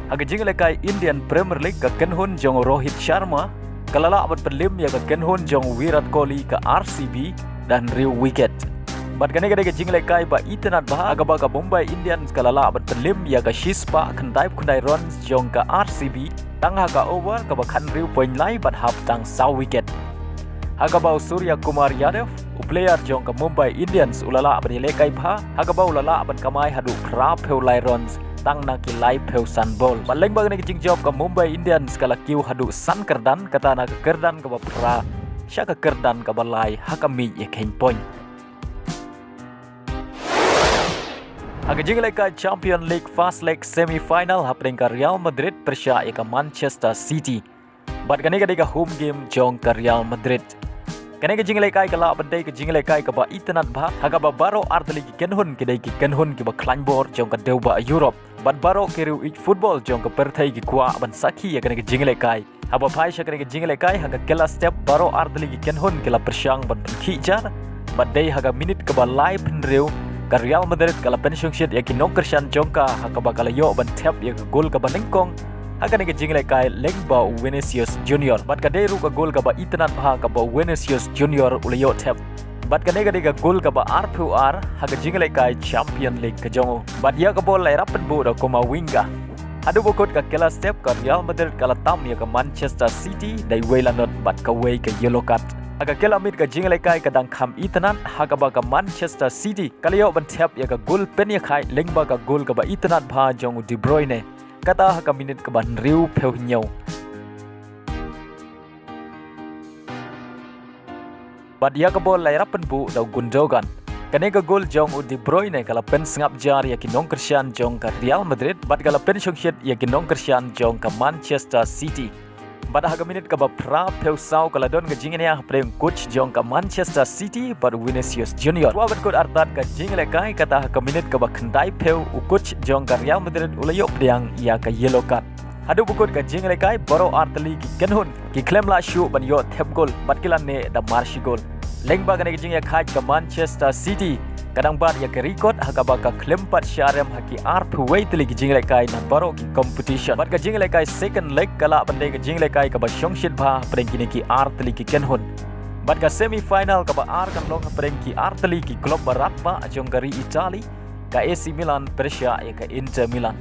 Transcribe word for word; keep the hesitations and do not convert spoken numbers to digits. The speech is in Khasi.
Ha ka jingïalehkai Indian Premier League, ka kynhun jong u Rohit Sharma ka la lah ban pynliem ïa ka kynhun jong u Virat Kohli, ka R C B, da hynriew wicket. Bad kane ka dei ka jingïalehkai ba itynnad bha ha kaba ka Mumbai Indians ka la lah ban pynliem ïa ka shispah khyndaiphew khyndai runs jong ka R C B tang ha ka over kaba khathynriew point lai bad hap tang saw wicket. Ha kaba u Surya Kumar Yadav, u player jong ka Mumbai Indians, u la lah ban ïalehkai bha ha kaba u la lah ban kamai haduh phraphew lai runs tang na ki laiphew san ball. Bad lyngba kane ka jingjop, ka Mumbai Indians ka la kiew haduh san kyrdan, kata na ka kyrdan kaba phra sha ka kyrdan kaba lai ha ka miej ïakheiñ point. Ha ka jingïalehkai Champion League first leg semi final hapdeng ka Real Madrid pyrshah ïa ka Manchester City. Bad kane ka dei ka home game jong ka Real Madrid. Kane ka jingïalehkai ka lah ban dei ka jingïalehkai kaba itynnad bha ha kaba baroh artylli ki kynhun ki dei ki kynhun kiba khlaiñ bor jong ka dewbah Europe. Bad baroh ki riew ïeit football jong ka pyrthei ki kwah ban sakhi ïa kane ka jingïalehkai. Haba phai sha kane ka jingïalehkai, ha ka kylla step baroh artylli ki kynhun ki la pyrshang ban pynkhih jar. Bad dei ha ka minit kaba laiphew hynriew, ka Real Madrid ka la pynshongshit ïa ki nongkyrshan jong ka ha kaba ka la ïoh ban thep ïa ka gol kaba nyngkong ha kane ka jingïalehkai lyngba u Vinicius Junior. Bad ka dei ruh ka gol kaba itynnad bha kaba u Vinicius Junior u la ïoh thep. Bad kane ka dei ka gol kaba arphew ar ha ka jingïalehkai Champion League ka jong u. Bad ïa ka ball la ïarap pynbuh da u Camavinga. Haduh ba kut ka kylla step, ka Real Madrid ka la tam ïa ka Manchester City da iwei la not bad kawei ka yellow card. Ha ka kylla miet, ka jingïalehkai ka dang kham itynnad ha kaba ka Manchester City ka la ïoh ban thep ïa ka gol pynïakhaid lyngba ka gol kaba itynnad bha jong u De Bruyne, kata ha ka minit kaba hynriewphew hynñiew. Bad ïa ka ball la ïarap pynbuh da u Gundogan. Kane ka gol jong u De Bruyne ka la pynsngap jar ïa ki nongkyrshan jong ka Real Madrid bad ka la pynshongshit ïa ki nongkyrshan jong ka Manchester City. Bad ha ka minit kaba phraphew saw ka la don ka jingïania hapdeng u coach jong ka Manchester City bad u Vinicius Junior. Wat ban kut artat ka jingïalehkai, kata ha ka minit kaba khyndaiphew u coach jong ka Real Madrid u la ïoh pdiang ïa ka yellow card. Haduh ba kut ka jingïalehkai, baroh artylli ki kynhun ki khlem lah shuh ban ïoh thep gol bad ki la neh da mar shi gol. Lyngba kane ka jingïakhaid, ka Manchester City ka dang bat ïa ka record ha kaba ka khlem pat shah rem ha ki arphew wei tylli ki jingïalehkai na baroh ki competition. Bad ka jingïalehkai second leg ka lah ban dei ka jingïalehkai kaba shongshit bha hapdeng kine ki artylli ki kynhun. Bad ka semi final kaba ar kan long hapdeng ki artylli ki club ba radbah jong ka ri Italy, ka A C Milan pyrshah ïa ka Inter Milan.